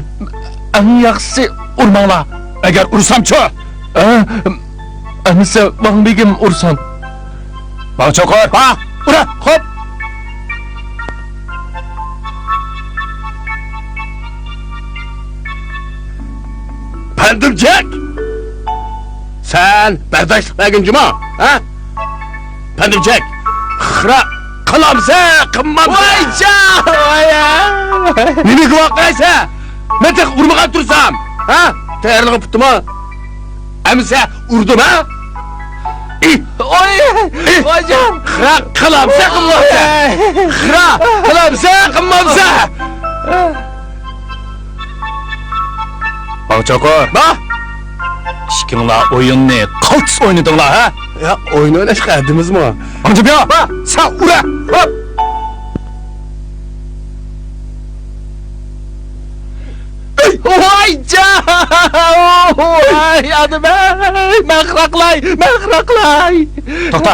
ئەڭ ياخشىسى ئۇرماڭلار. ئەگەر ئۇرسامچۇ؟ ئە، ئەمىسە ۋاڭ بېگىم ئۇرسۇن. ۋاڭ چوقۇر. ھا، ئۇرا، خوپ. پەندىم جەك! سەن بەرداشلىق بەرگىن جۇما، ھە؟ پەندىم جەك! خىرا قىلامسە، قىلمامسە؟ ۋايجان! ۋاي! نېمىگە ۋارقىرايسە؟ مەن تېخى ئۇرمىغان تۇرسام، ھە؟ تەييارلىقى پۈتتىمۇ؟ ئەمىسە ئۇردۇم، ھە؟ ئى! ئوي! ئى! ۋايجان! خىرا قىلامسە، قىلمامسە؟ ئوي! خىرا قىلامسە، قىلمامسە؟ ۋاڭ چوقۇر. ھا؟ ئىككىڭلار ئويۇننى قالتىس ئوينىدىڭلار، ھە؟ يا، ئويۇن ئويناشقا ھەددىمىزمۇ؟ ۋاڭ جىبيا! ھا؟ سەن ئۇرە! ھوپ! ۋاي جان! ۋاي ئادەم ئەي! مەن خىراقلاي! مەن خىراقلاي! توختا!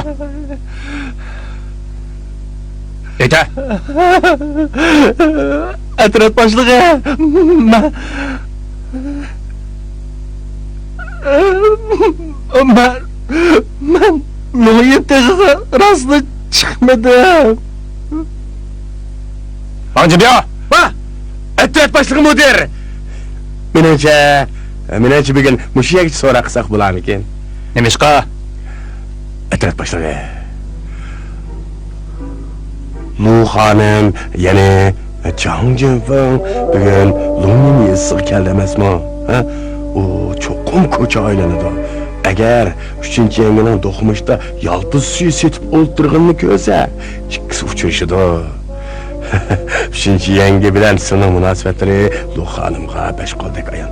ئېيتە! ئەترەت باشلىقى! مەن، مەن، مەن مېڭىپ تېخىغا راستلا چىقمىدىم. ۋاڭ جىبيا! ۋا! ئەترەت باشلىقى مۇدىر! مېنىڭچە، مېنىڭچە بۈگۈن مۇشۇ يەرگىچە سوراق قىلساق بولارمىكىن؟ نېمىشقا؟ ئەترەت باشلىقى. لۇ خانىم، يەنى جاڭ جىنفېڭ بۈگۈن لۇڭلىن يېزىسىغا كەلدى ئەمەسمۇ؟ ھە؟ ئۇ چوقۇم كوچا ئايلىنىدۇ. ئەگەر ئۈچىنچى يەڭگىنىڭ دوقمۇشتا يالپۇز سۈيى سېتىپ ئولتۇرغىنىنى كۆرسە، ئىككىسى ئۇچرىشىدۇ. ئۈچىنچى يەڭگە بىلەن سېنىڭ مۇناسىۋەتلىرى لۇ خانىمغا بەش قولدەك ئايان.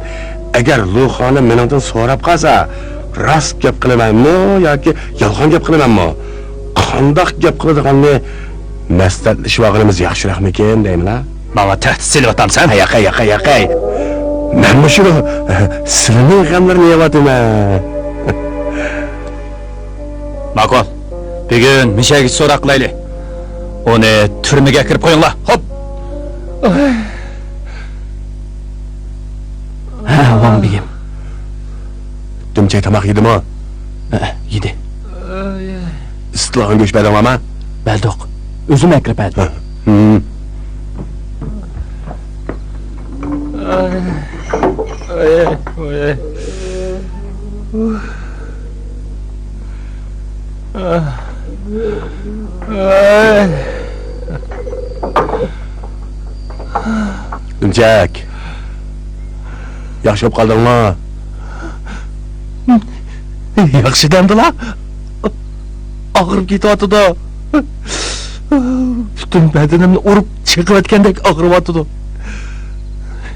ئەگەر لۇ خانىم مېنىڭدىن سوراپ قالسا، راست گەپ قىلىمەنمۇ ياكى يالغان گەپ قىلىمەنمۇ؟ قانداق گەپ قىلىدىغاننى مەسلىھەتلىشىۋالغىنىمىز ياخشىراقمىكىن دەيمەن-ھە؟ ماڭا تەھدىت سېلىۋاتامسەن؟ ياقەي، ياقەي، ياقەي. مەن مۇشۇ سىلىنىڭ غەملىرىنى يەۋاتىمەن. ماقۇل. بۈگۈن مىشەگە سوراق قىلايلى. ئۇنى تۈرمىگە كىرىپ قويۇڭلار. ھوپ! ھە، ۋاڭ بېگىم. دۈمچەك تاماق يېدىمۇ؟ ھە، يېدى. ئىسسىتىلغان گۆش بەردىڭلارمۇ؟ بەردۇق. ئۆزۈم ئەكىرىپ بەردىم. ھە. ھىم. دۈمچەك. ياخشى بولۇپ قالدىڭمۇ؟ ياخشى دەمدىلا؟ ئاغرىپ كېتىۋاتىدۇ. پۈتۈن بەدىنىمنى ئۇرۇپ چېقىۋەتكەندەك ئاغرىۋاتىدۇ.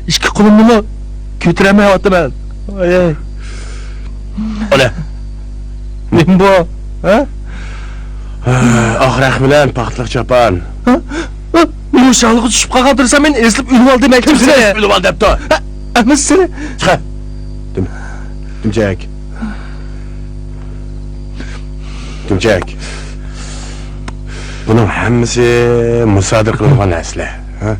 ئىككى قولۇمنىمۇ كۆتۈرەلمەيۋاتىمەن. ئاياي. ئانا. نېمە بۇ؟ ھە؟ ئاق رەخ بىلەن پاختىلىق چاپان. ھە؟ ھە؟ مۇشۇ ھالغا چۈشۈپ قالغان تۇرسام، مەن ئېزىلىپ ئۆلۈۋالدىم، كىم سېنى ئېزىلىپ ئۆلۈۋال دەپتۇ؟ ھە؟ ئەمىسە سېنى. چىقە. دۈم-، دۈمچەك. دۈمچەك. بۇنىڭ ھەممىسى مۇسادىرە قىلىنغان نەرسىلەر. ھە؟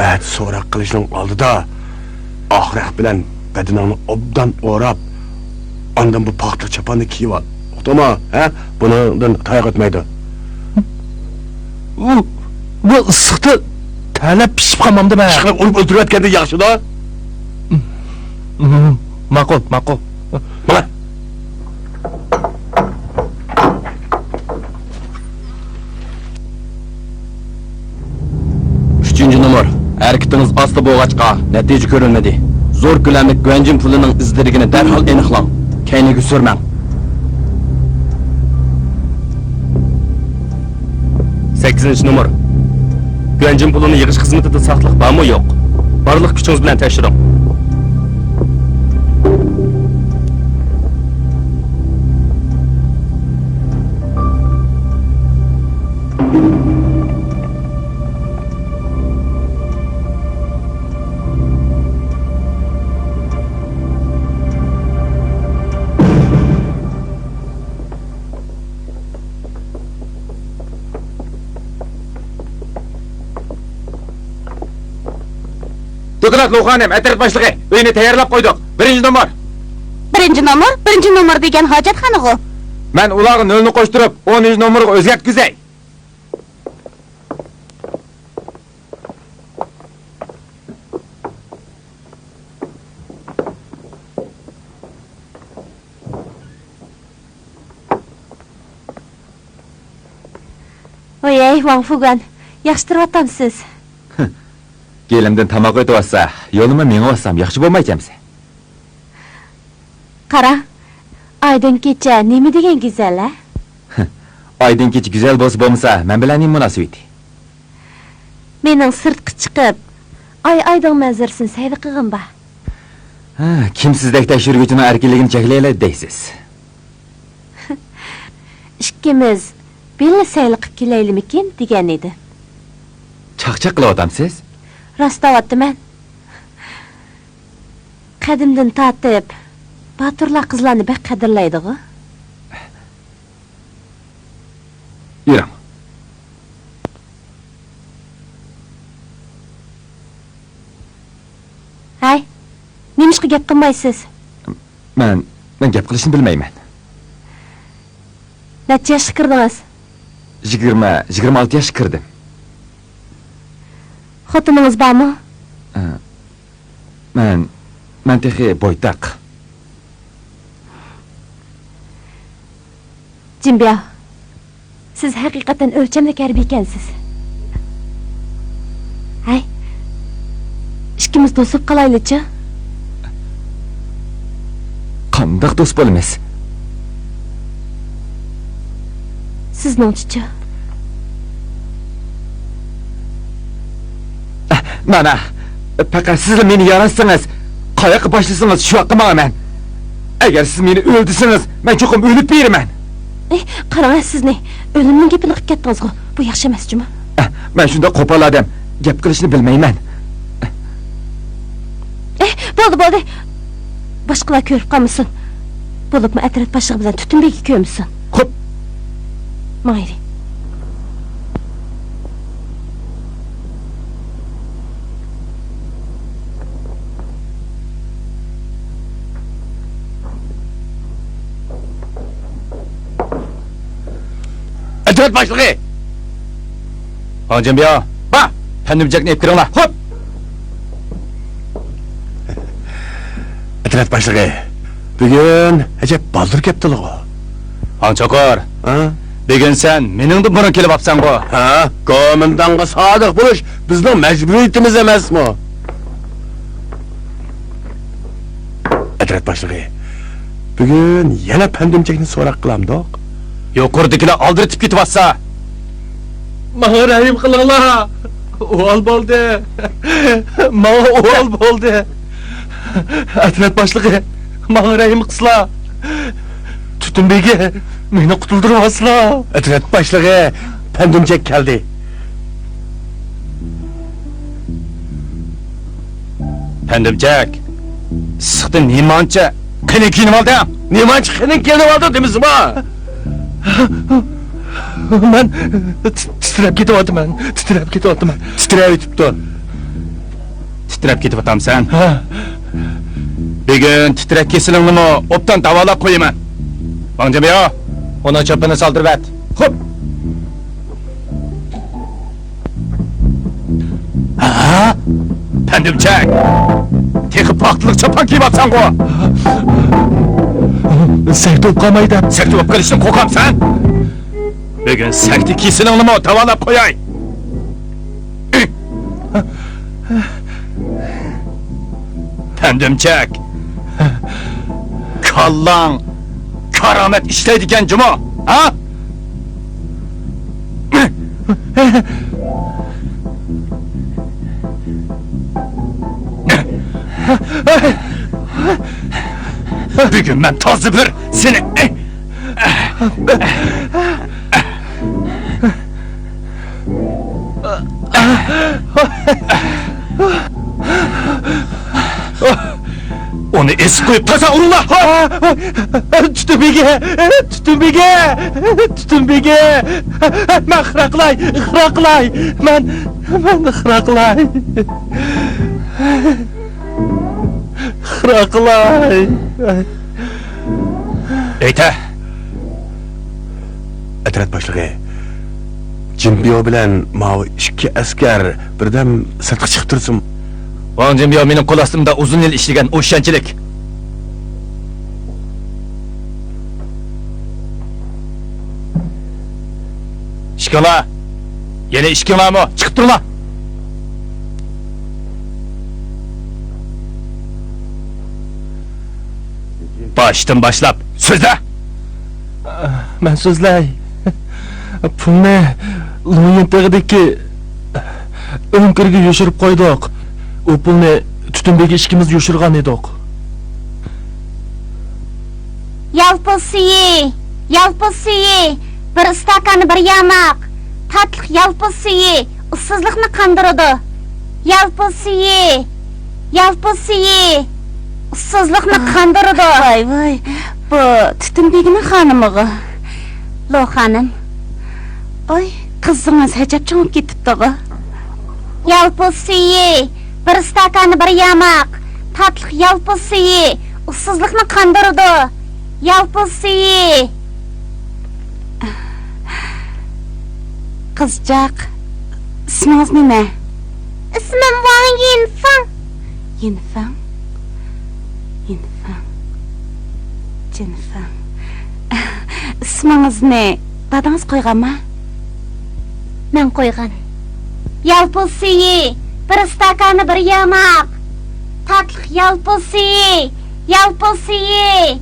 ئەتە سوراق قىلىشنىڭ ئالدىدا ئاق رەخ بىلەن بەدىنىڭنى ئوبدان ئوراپ، ئاندىن بۇ پاختا چاپاننى كىيىۋال. ئۇقتۇڭمۇ؟ ھە؟ بۇنىڭدىن تاياق ئۆتمەيدۇ. بۇ، بۇ ئىسسىقتا تەرلەپ پىشىپ قالمامدۇ مەن؟ ئىشقىلىپ ئۇرۇپ ئۆلتۈرۈۋەتكەندىن ياخشىدۇ. ماقۇل، ماقۇل. مانا. ئۈچىنچى نومۇر، ھەرىكىتىڭىز ئاستا بولغاچقا، نەتىجە كۆرۈلمىدى. زور كۆلەملىك گۇەنجىن پۇلىنىڭ ئىز دېرىكىنى دەرھال ئېنىقلاڭ. كەينىگە سۈرمەڭ. سەككىزىنچى نومۇر. گۇەنجىن پۇلىنى يىغىش خىزمىتىدە ساختىلىق بارمۇ يوق؟ بارلىق كۈچىڭىز بىلەن تەكشۈرۈڭ. لۇ خانىم، ئەترەت باشلىقى، ئۆينى تەييارلاپ قويدۇق. بىرىنچى نومۇر. بىرىنچى نومۇر؟ بىرىنچى نومۇر دېگەن ھاجەتخانىغۇ. مەن ئۇلارغا نۆلنى قوشتۇرۇپ، ئونىنچى نومۇرغا ئۆزگەرتكۈزەي. ۋاي، ۋاڭ فۇگۈەن، ياخشى تۇرۇۋاتامسىز؟ گېلىمدىن تاماق ئۆتۈۋاتسا، يولىمۇ مېڭىۋاتسام ياخشى بولمايتتى ئەمىسە؟ قارا، ئايدىڭ كېچە نېمە دېگەن گۈزەل-ھە؟ ئايدىڭ كېچە گۈزەل بولسا بولمىسا، مەن بىلەن نېمە مۇناسىۋىتى؟ مېنىڭ سىرتقا چىقىپ، ئاي ئايدىڭ مەنزىرىسىنى سەيلە قىلغىنىم بار. ھە، كىم سىزدەك تەكشۈرگۈچىنىڭ ئەركىنلىكىنى چەكلەيلى دەيسىز؟ ئىككىمىز بىللە سەيلە قىپ كېلەيلىمىكىن دېگەن ئىدى. چاقچاق قىلىۋاتامسىز؟ راست دەۋاتىمەن. قەدىمدىن تارتىپ باتۇرلار قىزلارنى بەك قەدىرلەيدىغۇ. يۈرۈڭ. ھەي، نېمىشقا گەپ قىلمايسىز؟ مەن، مەن گەپ قىلىشنى بىلمەيمەن. نەچچە ياشقا كىردىڭىز؟ يىگىرمە، يىگىرمە ئالتە ياشقا كىردىم. خوتۇنىڭىز بارمۇ؟ ئە، مەن، مەن تېخى بويتاق. جىنبياۋ، سىز ھەقىقەتەن ئۆلچەملىك ھەربىي ئىكەنسىز. ھەي، ئىككىمىز دوست بولۇپ قالايلىچۇ؟ قانداق دوست بولىمىز؟ سىزنىڭچىچۇ؟ مانا، پەقەت سىزلا مېنى ياراتسىڭىز، قاياققا باشلىسىڭىز، شۇ ياققا ماڭىمەن. ئەگەر سىز مېنى ئۆلتۈرسىڭىز، مەن چوقۇم ئۆلۈپ بېرىمەن. ئېي، قاراڭ سىزنى، ئۆلۈمنىڭ گېپىنى قىلىپ كەتتىڭىزغۇ، بۇ ياخشى ئەمەس جۇمۇ. مەن شۇنداق قوپال ئادەم، گەپ قىلىشنى بىلمەيمەن. ئېي، بولدى، بولدى. باشقىلار كۆرۈپ قالمىسۇن. بولۇپمۇ ئەترەت باشلىقى بىلەن تۈتۈن بېگى كۆرمىسۇن. خوپ. ماڭايلى. ئەترەت باشلىقى! ھاڭ جىنبياۋ! با! پەندىمجەكنى ئېلىپ كىرىڭلار! خوپ! ئەترەت باشلىقى، بۈگۈن ئەجەب بالدۇر كەپتىلىغۇ. ھاڭ چوقۇر! ھە؟ بۈگۈن سەن مېنىڭدىن بۇرۇن كېلىۋاپسەنغۇ؟ ھە؟ گومىنداڭغا سادىق بولۇش بىزنىڭ مەجبۇرىيىتىمىز ئەمەسمۇ؟ ئەترەت باشلىقى، بۈگۈن يەنە پەندىمچەكنى سوراق قىلامدۇق؟ يۇقىرىدىكىلەر ئالدىرىتىپ كېتىۋاتسا! ماڭا رەھىم قىلىڭلار! ئۇۋال بولدى! ماڭا ئۇۋال بولدى! ئەترەت باشلىقى، ماڭا رەھىم قىلسىلا! تۈتۈن بېگى، مېنى قۇتۇلدۇرۇۋالسىلا! ئەترەت باشلىقى، پەندىمچەك كەلدى. پەندىمچەك، ئىسسىقتىن نېمانچە قېنىڭ كېلىۋالدى؟ نېمانچە قېنىڭ كېلىۋالدى دېمىسىمۇ؟ مەن تىت-، تىترەپ كېتىۋاتىمەن، تىترەپ كېتىۋاتىمەن. تىترەۋېتىپتۇ. تىترەپ كېتىۋاتامسەن؟ ھە. بۈگۈن تىترەك كېسىلىڭنىمۇ ئوبدان داۋالاپ قويىمەن. ۋاڭ جىمياۋ، ئۇنىڭ چوپىنىنى سالدۇرۇۋەت. خوپ. ھە؟ پەندىمچەك! تېخى پاختىلىق چاپان كىيىۋاتساڭغۇ! سەكتە بولۇپ قالماي دەپ. سەكتە بولۇپ قېلىشتىن قورقامسەن؟ بۈگۈن سەكتە كېسىلىڭنىمۇ داۋالاپ قوياي. پەندىمچەك! كاللاڭ كارامەت ئىشلەيدىكەن جۇمۇ، ھە؟ بۈگۈن مەن تازا بىر سېنى. ئۇنى ئېسىپ قويۇپ تازا ئۇرۇڭلار! تۈتۈن بېگى! تۈتۈن بېگى! تۈتۈن بېگى! مەن خىراقلاي! خىراقلاي! مەن، مەن خىراقلاي! قىرا قىلاي. ئېيتە! ئەترەت باشلىقى، جىنبيو بىلەن ماۋۇ ئىككى ئەسكەر بىردەم سىرتقا چىقىپ تۇرسۇن. ۋاڭ جىنبيو مېنىڭ قول ئاستىمدا ئۇزۇن يىل ئىشلىگەن ئۇ شەنچىلىك. ئىككىڭلار! يەنە ئىككىڭلارمۇ چىقىپ تۇرۇڭلار! باشتىن باشلاپ سۆزلە! مەن سۆزلەي. پۇلنى لۇيىن تېغىدىكى ئۆڭكۈرگە يوشۇرۇپ قويدۇق. ئۇ پۇلنى تۈتۈن بېگى ئىككىمىز يوشۇرغان ئىدۇق. يالپۇز سۈيى، يالپۇز سۈيى، بىر ئىستاكان بىر ياماق، تاتلىق يالپۇز سۈيى ئۇسسۇزلۇقنى قاندۇرىدۇ. يالپۇز سۈيى، يالپۇز سۈيى ئۇسسۇزلۇقنى قاندۇرىدۇ. ۋاي، ۋاي، بۇ تۈتۈن بېگىنىڭ خانىمىغۇ. لو خانىم. ئوي، قىزىڭىز ئەجەب چوڭىيىپ كېتىپتىغۇ. يالپۇز سۈيى، بىر ئىستاكان بىر ياماق، تاتلىق يالپۇز سۈيى ئۇسسۇزلۇقنى قاندۇرىدۇ. يالپۇز سۈيى. قىزچاق، ئىسمىڭىز نېمە؟ ئىسمىم ۋاڭ يىنفېڭ. يىنفېڭ؟ يىنفېڭ. جىنفېڭ. ئىسمىڭىزنى دادىڭىز قويغانما؟ مەن قويغان. يالپۇز سۈيى، بىر ئىستاكانى بىر ياماق. تاتلىق يالپۇز سۈيى، يالپۇز سۈيى.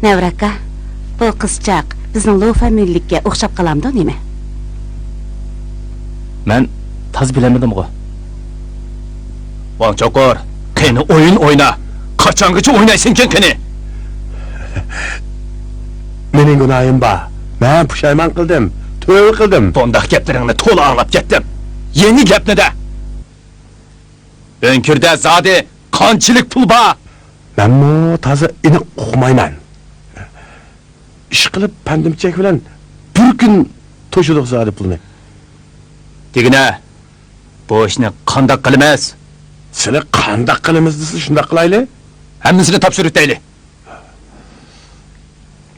نەۋرە ئاكا، بۇ قىزچاق بىزنىڭ لۇ فامىلىلىككە ئوخشاپ قالامدۇ نېمە؟ مەن تازا بىلەلمىدىمغۇ. ۋاڭ چوقۇر، قېنى ئويۇن ئوينا. قاچانغىچە ئوينايسەنكىن قېنى؟ مېنىڭ گۇناھىم بار. مەن پۇشايمان قىلدىم، تۆۋە قىلدىم. بۇنداق گەپلىرىڭنى تولا ئاڭلاپ كەتتىم. يېڭى گەپنى دە. ئۆڭكۈردە زادى قانچىلىك پۇل بار؟ مەنمۇ تازا ئېنىق ئۇقمايمەن. ئىشقىلىپ پەندىم چەك بىلەن بىر كۈن توشىدۇق زادى پۇلنى. دېگىنە، بۇ ئىشنى قانداق قىلىمىز؟ سېنى قانداق قىلىمىز دېسە شۇنداق قىلايلى. ھەممىسىنى تاپشۇرۇۋېتەيلى.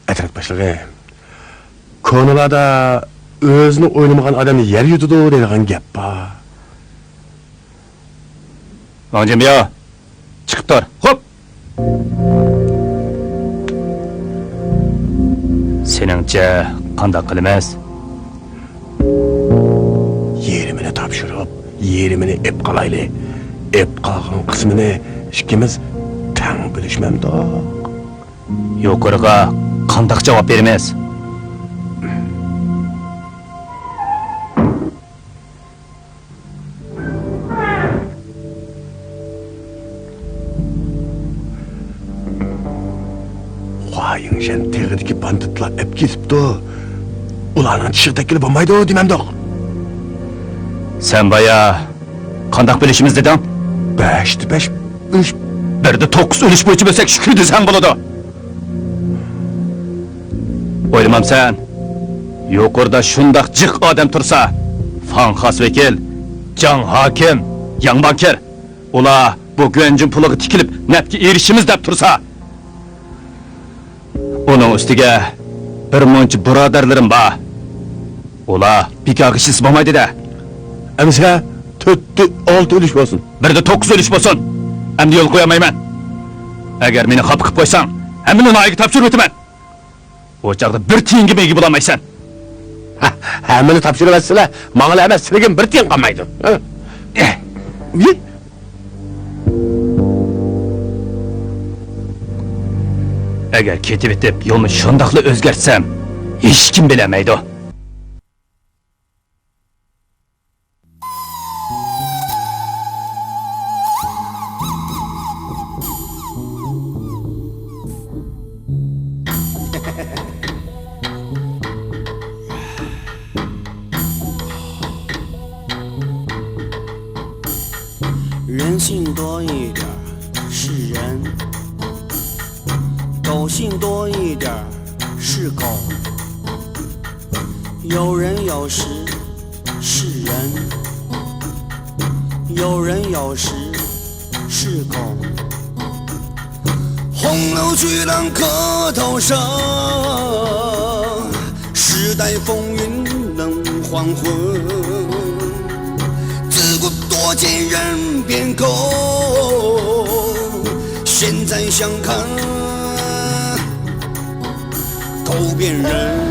ئەترەت باشلىقى، كونىلاردا ئۆزىنى ئويلىمىغان ئادەم يەر يۇتىدۇ دەيدىغان گەپ بار. ۋاڭ جىنبياۋ، چىقىپ تۇر. خوپ! سېنىڭچە قانداق قىلىمىز؟ يېرىمىنى تاپشۇرۇپ، يېرىمىنى ئېپ قالايلى. ئېپ قالغان قىسمىنى ئىككىمىز تەڭ بۆلۈشمەمدۇق؟ يۇقىرىغا قانداق جاۋاب بېرىمىز؟ خۇايىڭشەن تېغىدىكى باندىتلار ئەپ كېتىپتۇ. ئۇلارنىڭ چىشىغا تەگكىلى بولمايدۇ دېمەمدۇق؟ سەن بايا قانداق بۆلۈشىمىز دېدىڭ؟ بەشتە بەش ئۈلۈش. بىردە توققۇز ئۈلۈش بويىچە بۆلسەك شۈكۈر دېسەڭ بولىدۇ. ئويلىمامسەن؟ يۇقىرىدا شۇنداق جىق ئادەم تۇرسا، فاڭ خاس ۋەكىل، جاڭ ھاكىم، ياڭ بانكىر، ئۇلار بۇ گۈەنجۈن پۇلىغا تىكىلىپ نەپكە ئېرىشىمىز دەپ تۇرسا، ئۇنىڭ ئۈستىگە بىر مۇنچە بۇرادەرلىرىم بار. ئۇلار بىكارغا ئىشلىسە بولمايدۇ-دە. ئەمىسە، تۆتتە ئالتە ئۈلۈش بولسۇن. بىردە توققۇز ئۈلۈش بولسۇن. ئەمدى يول قويالمايمەن. ئەگەر مېنى خاپا قىلىپ قويساڭ، ھەممىنى ناھىيەگە تاپشۇرۇۋېتىمەن. ئۇ چاغدا بىر تىيىنغىمۇ ئىگە بولالمايسەن. ھە، ھەممىنى تاپشۇرۇۋەتسىلە، ماڭىلا ئەمەس، سىلىگىمۇ بىر تىيىن قالمايدۇ. ھە؟ ئەگەر كېتىۋېتىپ، يولنى شۇنداقلا ئۆزگەرتسەم، ھېچكىم بىلەلمەيدۇ. 人性多一点儿是人，狗性多一点儿是狗。有人有时是人，有人有时 是是狗。洪流巨浪客头上，时代风云冷黄昏。自古多见人变狗，现在想看狗变人。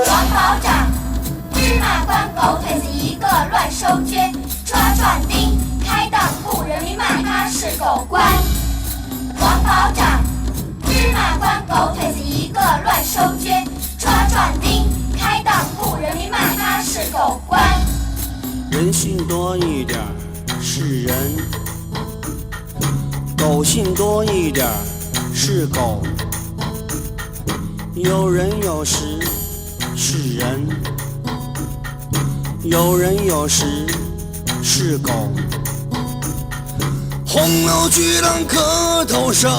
王保长，芝麻官狗腿子一个乱收捐，抓壮丁，开当铺人民骂他是狗官。王保长，芝麻官狗腿子一个乱收捐，抓壮丁，开当铺人民骂他是狗官。人性多一点儿是人，狗性多一点儿是狗。有人有时是人，有人有时是狗。洪流巨浪客头上，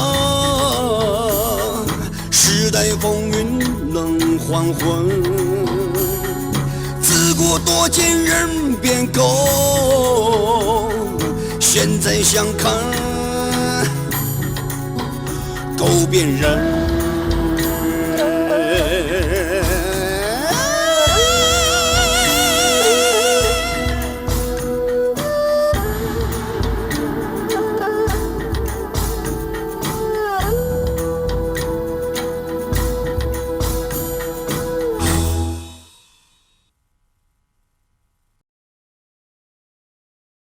时代风云冷黄昏。自古多见人变狗，现在想看狗变人。